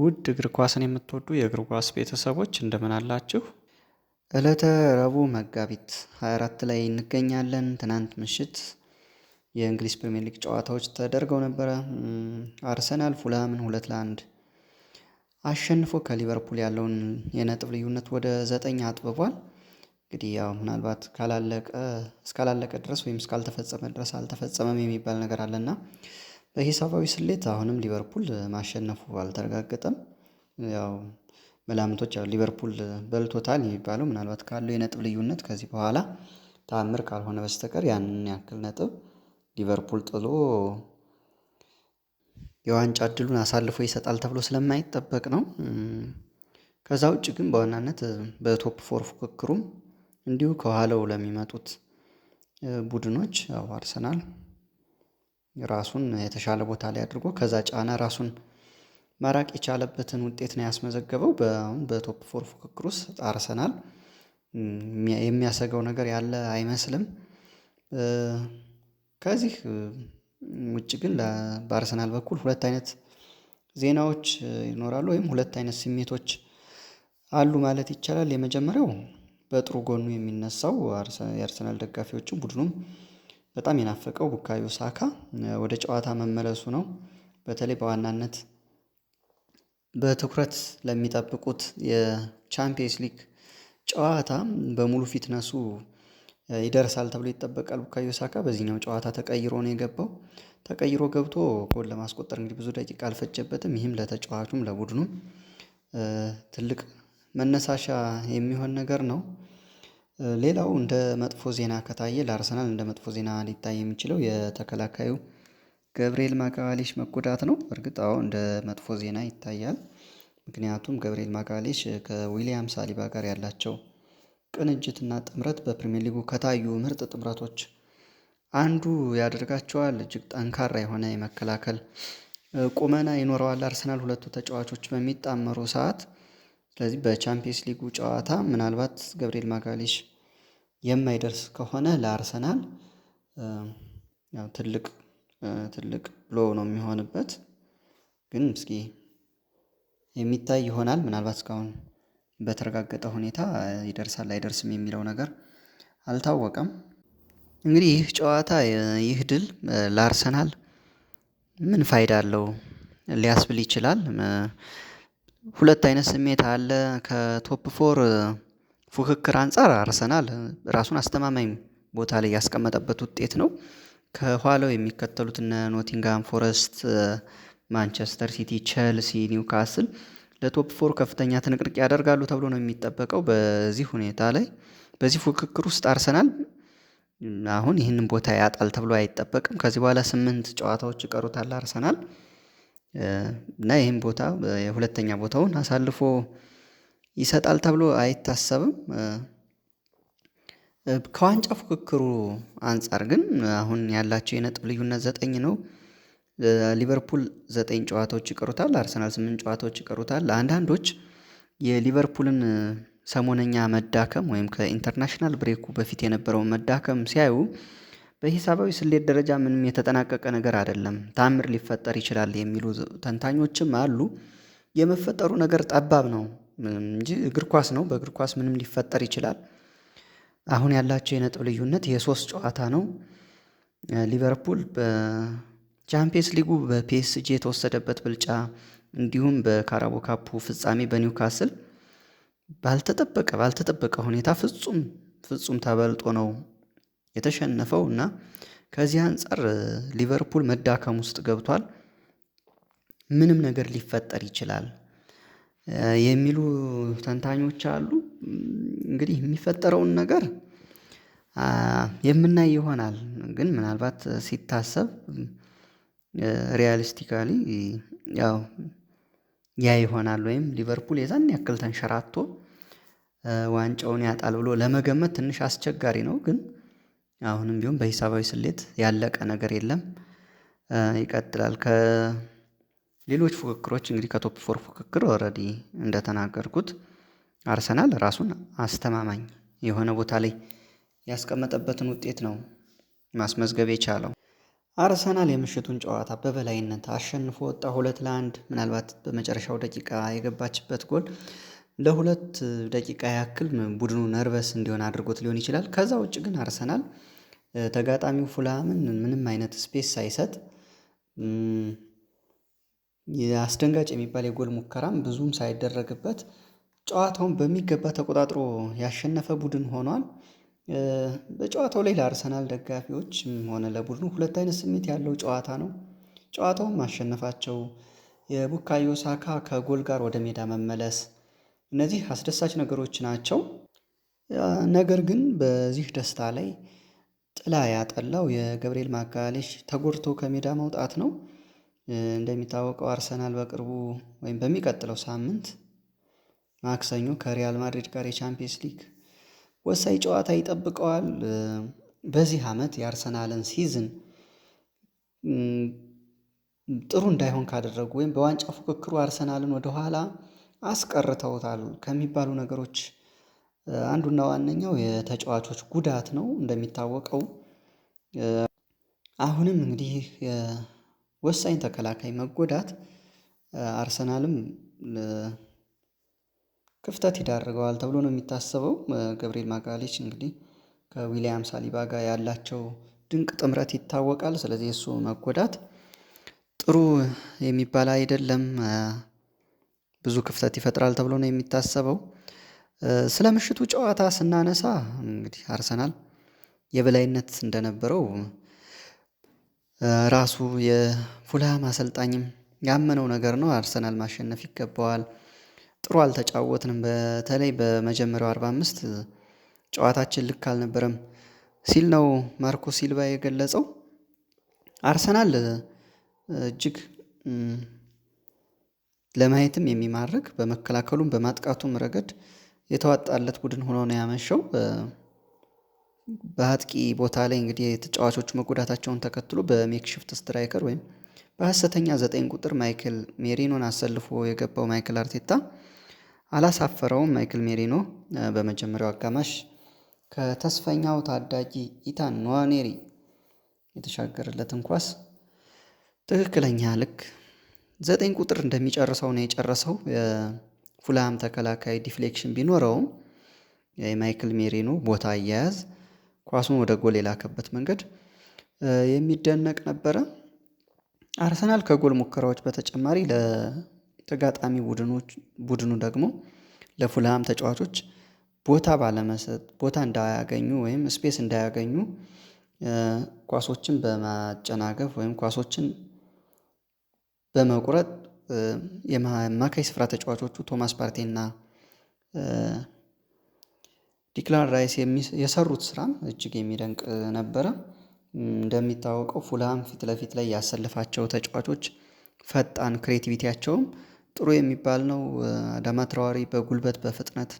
ውድ እግር ኳስን የምትወዱ የእግር ኳስ ቤተሰቦች እንደምን አላችሁ? ዕለተ ረቡዕ መጋቢት 24 ላይ እንገኛለን። ትናንት ምሽት የእንግሊዝ ፕሪሚየር ሊግ ጨዋታዎች ተደርገው ነበረ። አርሰናል ፉልሃምን 2-1 አሸንፎ ከሊቨርፑል ያለውን የነጥብ ልዩነት ወደ 9 አጥብቧል። እንግዲህ ያው ምናልባት ካላለቀ እስካላለቀ ድረስ ወይም እስካልተፈጸመ ድረስ አልተፈጸመም የሚባል ነገር አለና በሂሳባዊ ስሌት አሁንም ሊቨርፑል ማሸነፉ አልተረጋገጠም። ያው መላምቶች ያው ሊቨርፑል በልቶታል የሚባለው ምናልባት ካለው የነጥብ ልዩነት ከዚህ በኋላ ተአምር ካልሆነ በስተቀር ያንን ያክል ነጥብ ሊቨርፑል ጥሎ የዋንጫ እድሉን አሳልፎ ይሰጣል ተብሎ ስለማይጠበቅ ነው። ከዛ ውጭ ግን በዋናነት በ top four ፉክክሩም እንዲሁ ከኋላው ለሚመጡት ቡድኖች ያው አርሰናል ራሱን የተሻለ ቦታ ላይ አድርጎ ከዛ ጫና ራሱን ማራቅ የቻለበትን ውጤት ነው ያስመዘገበው። በአሁን በ top four ፉክክር ውስጥ አርሰናል የሚያሰጋው ነገር ያለ አይመስልም። ከዚህ ውጭ ግን በአርሰናል በኩል ሁለት አይነት ዜናዎች ይኖራሉ ወይም ሁለት አይነት ስሜቶች አሉ ማለት ይቻላል። የመጀመሪያው በጥሩ ጎኑ የሚነሳው የአርሰናል ደጋፊዎችም ቡድኑም በጣም የናፈቀው ቡካዮ ሳካ ወደ ጨዋታ መመለሱ ነው። በተለይ በዋናነት በትኩረት ለሚጠብቁት የቻምፒየንስ ሊግ ጨዋታ በሙሉ fitness ኡ ይደርሳል ተብሎ ይጠበቃል። ቡካዮ ሳካ በዚህኛው ጨዋታ ተቀይሮ ነው የገባው። ተቀይሮ ገብቶ ጎል ለማስቆጠር እንግዲህ ብዙ ደቂቃ አልፈጀበትም። ይህም ለተጫዋቹም ለቡድኑም ትልቅ መነሳሻ የሚሆን ነገር ነው። ሌላው እንደ መጥፎ ዜና ከታየ ለአርሰናል እንደ መጥፎ ዜና ሊታይ የሚችለው የተከላካዩ ገብርኤል ማጋሌሽ መጎዳት ነው። እርግጥ አዎ እንደ መጥፎ ዜና ይታያል። ምክንያቱም ገብርኤል ማጋሌሽ ከዊሊያም ሳሊባ ጋር ያላቸው ቅንጅትና ጥምረት በፕሪሚየር ሊጉ ከታዩ ምርጥ ጥምረቶች አንዱ ያደርጋቸዋል። እጅግ ጠንካራ የሆነ የመከላከል ቁመና ይኖረዋል አርሰናል ሁለቱ ተጫዋቾች በሚጣመሩ ሰዓት። ስለዚህ በቻምፒየንስ ሊጉ ጨዋታ ምናልባት ገብርኤል ማጋሌሽ የማይደርስ ከሆነ ለአርሰናል ያው ትልቅ ትልቅ blow ነው የሚሆንበት። ግን እስኪ የሚታይ ይሆናል። ምናልባት እስካሁን በተረጋገጠ ሁኔታ ይደርሳል አይደርስም የሚለው ነገር አልታወቀም። እንግዲህ ይህ ጨዋታ ይህ ድል ለአርሰናል ምን ፋይዳ አለው ሊያስብል ይችላል። ሁለት አይነት ስሜት አለ። ከ top four ፉክክር አንፃር አርሰናል ራሱን አስተማማኝ ቦታ ላይ ያስቀመጠበት ውጤት ነው። ከኋላው የሚከተሉት እነ ኖቲንግሃም ፎረስት፣ ማንቸስተር ሲቲ፣ ቸልሲ፣ ኒውካስል ለ top four ከፍተኛ ትንቅንቅ ያደርጋሉ ተብሎ ነው የሚጠበቀው። በዚህ ሁኔታ ላይ በዚህ ፉክክር ውስጥ አርሰናል አሁን ይህንን ቦታ ያጣል ተብሎ አይጠበቅም። ከዚህ በኋላ 8 ጨዋታዎች ይቀሩታል አርሰናል እና ይህን ቦታ የሁለተኛ ቦታውን አሳልፎ ይሰጣል ተብሎ አይታሰብም። ከዋንጫ ፉክክሩ አንፃር ግን አሁን ያላቸው የነጥብ ልዩነት 9 ነው። ሊቨርፑል 9 ጨዋታዎች ይቀሩታል፣ አርሰናል 8 ጨዋታዎች ይቀሩታል። አንዳንዶች የሊቨርፑልን ሰሞነኛ መዳከም ወይም ከ international break ኡ በፊት የነበረውን መዳከም ሲያዩ በሂሳባዊ ስሌት ደረጃ ምንም የተጠናቀቀ ነገር አይደለም፣ ታምር ሊፈጠር ይችላል የሚሉ ተንታኞችም አሉ። የመፈጠሩ ነገር ጠባብ ነው እንጂ እግር ኳስ ነው። በእግር ኳስ ምንም ሊፈጠር ይችላል። አሁን ያላቸው የነጥብ ልዩነት የ3 ጨዋታ ነው። ሊቨርፑል በቻምፒየንስ ሊጉ በፒኤስጂ የተወሰደበት ብልጫ እንዲሁም በካራቦ ካፑ ፍጻሜ በኒውካስል ባልተጠበቀ ሁኔታ ፍጹም ፍጹም ተበልጦ ነው የተሸነፈው እና ከዚህ አንፃር ሊቨርፑል መዳከም ውስጥ ገብቷል። ምንም ነገር ሊፈጠር ይችላል የሚሉ ተንታኞች አሉ። እንግዲህ የሚፈጠረውን ነገር የምናይ ይሆናል። ግን ምናልባት ሲታሰብ realistically ያው ያ ይሆናል ወይም ሊቨርፑል የዛን ያክል ተንሸራቶ ዋንጫውን ያጣል ብሎ ለመገመት ትንሽ አስቸጋሪ ነው። ግን አሁንም ቢሆን በሂሳባዊ ስሌት ያለቀ ነገር የለም፣ ይቀጥላል። ከሌሎች ፉክክሮች እንግዲህ ከ top four ፉክክር already እንደተናገርኩት አርሰናል ራሱን አስተማማኝ የሆነ ቦታ ላይ ያስቀመጠበትን ውጤት ነው ማስመዝገብ የቻለው። አርሰናል የምሽቱን ጨዋታ በበላይነት አሸንፎ ወጣ 2-1። ምናልባት በመጨረሻው ደቂቃ የገባችበት ጎል ለ2 ደቂቃ ያክል ቡድኑ nervous እንዲሆን አድርጎት ሊሆን ይችላል። ከዛ ውጭ ግን አርሰናል ተጋጣሚው ፉልሃምን ምንም አይነት space ሳይሰጥ፣ አስደንጋጭ የሚባል የጎል ሙከራም ብዙም ሳይደረግበት ጨዋታውን በሚገባ ተቆጣጥሮ ያሸነፈ ቡድን ሆኗል። በጨዋታው ላይ ለአርሰናል ደጋፊዎችም ሆነ ለቡድኑ ሁለት አይነት ስሜት ያለው ጨዋታ ነው። ጨዋታውን ማሸነፋቸው፣ የቡካዮ ሳካ ከጎል ጋር ወደ ሜዳ መመለስ፣ እነዚህ አስደሳች ነገሮች ናቸው። ነገር ግን በዚህ ደስታ ላይ ጥላ ያጠላው የገብርኤል ማጋሌሽ ተጎድቶ ከሜዳ መውጣት ነው። እንደሚታወቀው አርሰናል በቅርቡ ወይም በሚቀጥለው ሳምንት ማክሰኞ ከሪያል ማድሪድ ጋር የቻምፒየንስ ሊግ ወሳኝ ጨዋታ ይጠብቀዋል። በዚህ አመት የአርሰናልን season ጥሩ እንዳይሆን ካደረጉ ወይም በዋንጫ ፉክክሩ አርሰናልን ወደኋላ አስቀርተውታል ከሚባሉ ነገሮች አንዱና ዋነኛው የተጫዋቾች ጉዳት ነው። እንደሚታወቀው አሁንም እንግዲህ ወሳኝ ተከላካይ መጎዳት አርሰናልም ክፍተት ይዳርገዋል ተብሎ ነው የሚታሰበው። ገብርኤል ማጋሌሽ እንግዲህ ከዊሊያም ሳሊባ ጋር ያላቸው ድንቅ ጥምረት ይታወቃል። ስለዚህ የእሱ መጎዳት ጥሩ የሚባል አይደለም። ብዙ ክፍተት ይፈጥራል ተብሎ ነው የሚታሰበው። ስለ ምሽቱ ጨዋታ ስናነሳ እንግዲህ አርሰናል የበላይነት እንደነበረው ራሱ የፉልሃም አሰልጣኝም ያመነው ነገር ነው። አርሰናል ማሸነፍ ይገባዋል። ጥሩ አልተጫወትንም፣ በተለይ በመጀመሪያው 45 ጨዋታችን ልክ አልነበረም ሲል ነው ማርኮ ሲልቫ የገለጸው። አርሰናል እጅግ ለማየትም የሚማርክ፣ በመከላከሉም በማጥቃቱም ረገድ የተዋጣለት ቡድን ሆኖ ነው ያመሸው። በአጥቂ ቦታ ላይ እንግዲህ ተጫዋቾቹ መጎዳታቸውን ተከትሎ በ makeshift striker ወይም በሀሰተኛ 9 ቁጥር ማይክል ሜሪኖን አሰልፎ የገባው ማይክል አርቴታ አላሳፈረውም። ማይክል ሜሪኖ በመጀመሪያው አጋማሽ ከተስፈኛው ታዳጊ ኢታን ንዋኔሪ የተሻገረለትን ኳስ ትክክለኛ ልክ 9 ቁጥር እንደሚጨርሰው ነው የጨረሰው። የፉልሃም ተከላካይ deflection ቢኖረውም የማይክል ሜሪኖ ቦታ አያያዝ፣ ኳሱን ወደ ጎል የላከበት መንገድ የሚደነቅ ነበረ። አርሰናል ከጎል ሙከራዎች በተጨማሪ ለተጋጣሚ ቡድኖች ቡድኑ ደግሞ ለፉልሃም ተጫዋቾች ቦታ ባለመስጠት፣ ቦታ እንዳያገኙ ወይም space እንዳያገኙ ኳሶችን በማጨናገፍ ወይም ኳሶችን በመቁረጥ የአማካይ ስፍራ ተጫዋቾቹ ቶማስ ፓርቴና ዲክላን ራይስ የሰሩት ስራም እጅግ የሚደንቅ ነበረ። እንደሚታወቀው ፉልሃም ፊት ለፊት ላይ ያሰለፋቸው ተጫዋቾች ፈጣን፣ creativity ያቸውም ጥሩ የሚባል ነው። አዳማ ትራዋሪ በጉልበት በፍጥነት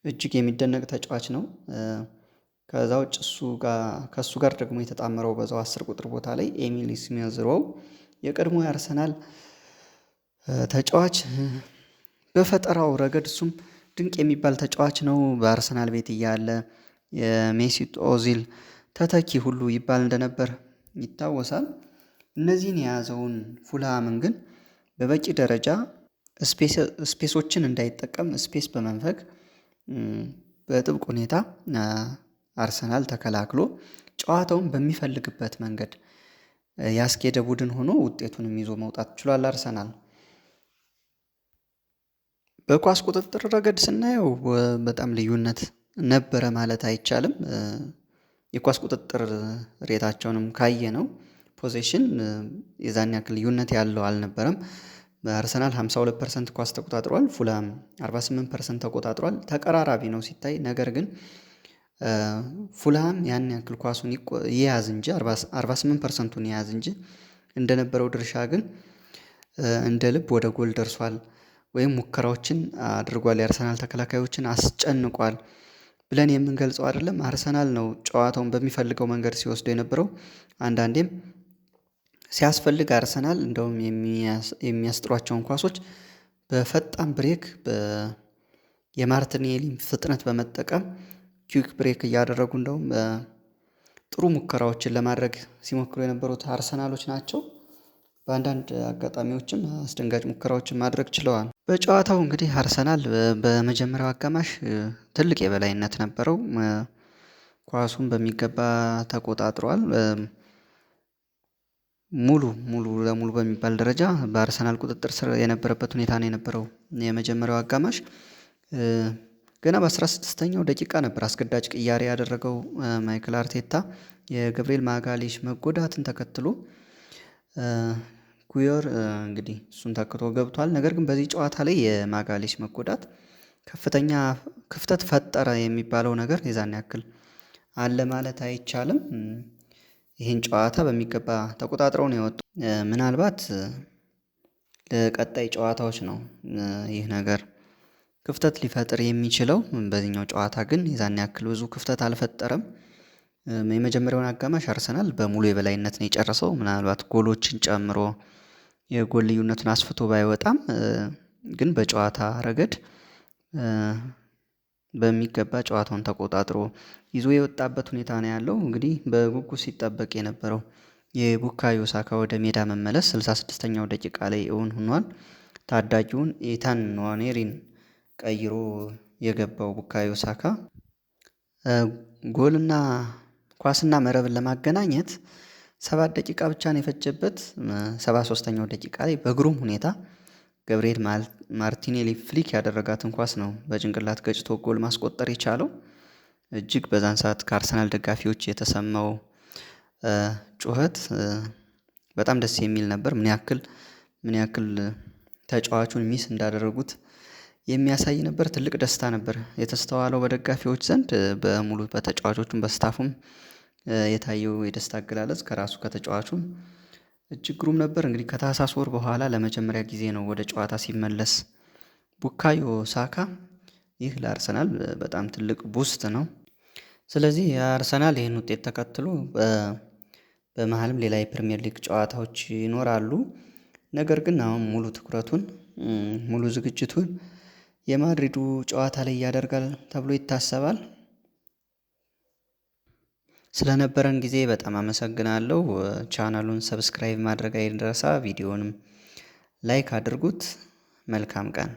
እጅግ የሚደነቅ ተጫዋች ነው። ከዛ ውጭ እሱ ጋር ከእሱ ጋር ደግሞ የተጣመረው በዛው 10 ቁጥር ቦታ ላይ ኤሚል ስሚዝ ሮው የቀድሞ የአርሰናል ተጫዋች በፈጠራው ረገድ እሱም ድንቅ የሚባል ተጫዋች ነው። በአርሰናል ቤት እያለ የሜሱት ኦዚል ተተኪ ሁሉ ይባል እንደነበር ይታወሳል። እነዚህን የያዘውን ፉልሃምን ግን በበቂ ደረጃ space ኦችን እንዳይጠቀም space በመንፈግ በጥብቅ ሁኔታ አርሰናል ተከላክሎ ጨዋታውን በሚፈልግበት መንገድ ያስኬደ ቡድን ሆኖ ውጤቱንም ይዞ መውጣት ችሏል አርሰናል። በኳስ ቁጥጥር ረገድ ስናየው በጣም ልዩነት ነበረ ማለት አይቻልም። የኳስ ቁጥጥር rate ኣቸውንም ካየነው possession የዛን ያክል ልዩነት ያለው አልነበረም። አርሰናል 52% ኳስ ተቆጣጥሯል። ፉልሃም 48% ተቆጣጥሯል። ተቀራራቢ ነው ሲታይ። ነገር ግን ፉልሃም ያን ያክል ኳሱን ይያዝ እንጂ፣ 48 percent ኡን ይያዝ እንጂ እንደነበረው ድርሻ ግን እንደ ልብ ወደ ጎል ደርሷል ወይም ሙከራዎችን አድርጓል፣ የአርሰናል ተከላካዮችን አስጨንቋል ብለን የምንገልጸው አይደለም። አርሰናል ነው ጨዋታውን በሚፈልገው መንገድ ሲወስደው የነበረው። አንዳንዴም ሲያስፈልግ አርሰናል እንደውም የሚያስጥሯቸውን ኳሶች በፈጣን break የማርቲኔሊን ፍጥነት በመጠቀም quick break እያደረጉ እንደውም ጥሩ ሙከራዎችን ለማድረግ ሲሞክሩ የነበሩት አርሰናሎች ናቸው። በአንዳንድ አጋጣሚዎችም አስደንጋጭ ሙከራዎችን ማድረግ ችለዋል። በጨዋታው እንግዲህ አርሰናል በመጀመሪያው አጋማሽ ትልቅ የበላይነት ነበረው። ኳሱን በሚገባ ተቆጣጥሯል። ሙሉ ሙሉ ለሙሉ በሚባል ደረጃ በአርሰናል ቁጥጥር ስር የነበረበት ሁኔታ ነው የነበረው የመጀመሪያው አጋማሽ። ገና በ16ኛው ደቂቃ ነበር አስገዳጅ ቅያሬ ያደረገው ማይክል አርቴታ የገብርኤል ማጋሌሽ መጎዳትን ተከትሎ ኩዮር እንግዲህ እሱን ተክቶ ገብቷል። ነገር ግን በዚህ ጨዋታ ላይ የማጋሌሽ መጎዳት ከፍተኛ ክፍተት ፈጠረ የሚባለው ነገር የዛን ያክል አለ ማለት አይቻልም። ይህን ጨዋታ በሚገባ ተቆጣጥረው ነው የወጡት። ምናልባት ለቀጣይ ጨዋታዎች ነው ይህ ነገር ክፍተት ሊፈጥር የሚችለው። በዚህኛው ጨዋታ ግን የዛን ያክል ብዙ ክፍተት አልፈጠረም። የመጀመሪያውን አጋማሽ አርሰናል በሙሉ የበላይነት ነው የጨረሰው። ምናልባት ጎሎችን ጨምሮ የጎል ልዩነቱን አስፍቶ ባይወጣም ግን በጨዋታ ረገድ በሚገባ ጨዋታውን ተቆጣጥሮ ይዞ የወጣበት ሁኔታ ነው ያለው። እንግዲህ በጉጉት ሲጠበቅ የነበረው የቡካዮ ሳካ ወደ ሜዳ መመለስ 66ኛው ደቂቃ ላይ እውን ሆኗል። ታዳጊውን ኤታን ንዋኔሪን ቀይሮ የገባው ቡካዮ ሳካ ጎልና ኳስና መረብን ለማገናኘት 7 ደቂቃ ብቻ ነው የፈጀበት። 73ኛው ደቂቃ ላይ በግሩም ሁኔታ ገብርኤል ማርቲኔሊ flick ያደረጋትን ኳስ ነው በጭንቅላት ገጭቶ ጎል ማስቆጠር የቻለው። እጅግ በዛን ሰዓት ከአርሰናል ደጋፊዎች የተሰማው ጩኸት በጣም ደስ የሚል ነበር። ምን ያክል ተጫዋቹን miss እንዳደረጉት የሚያሳይ ነበር። ትልቅ ደስታ ነበር የተስተዋለው በደጋፊዎች ዘንድ በሙሉ፣ በተጫዋቾቹም በ staff ኡም የታየው የደስታ አገላለጽ ከራሱ ከተጫዋቹም እጅግ ግሩም ነበር። እንግዲህ ከታህሳስ ወር በኋላ ለመጀመሪያ ጊዜ ነው ወደ ጨዋታ ሲመለስ ቡካዮ ሳካ። ይህ ለአርሰናል በጣም ትልቅ boost ነው። ስለዚህ የአርሰናል ይህን ውጤት ተከትሎ በመሀልም ሌላ የፕሪሚየር ሊግ ጨዋታዎች ይኖራሉ። ነገር ግን አሁን ሙሉ ትኩረቱን፣ ሙሉ ዝግጅቱን የማድሪዱ ጨዋታ ላይ ያደርጋል ተብሎ ይታሰባል። ስለነበረን ጊዜ በጣም አመሰግናለሁ። ቻናሉን subscribe ማድረግ አይረሳ፣ ቪዲዮንም like አድርጉት። መልካም ቀን።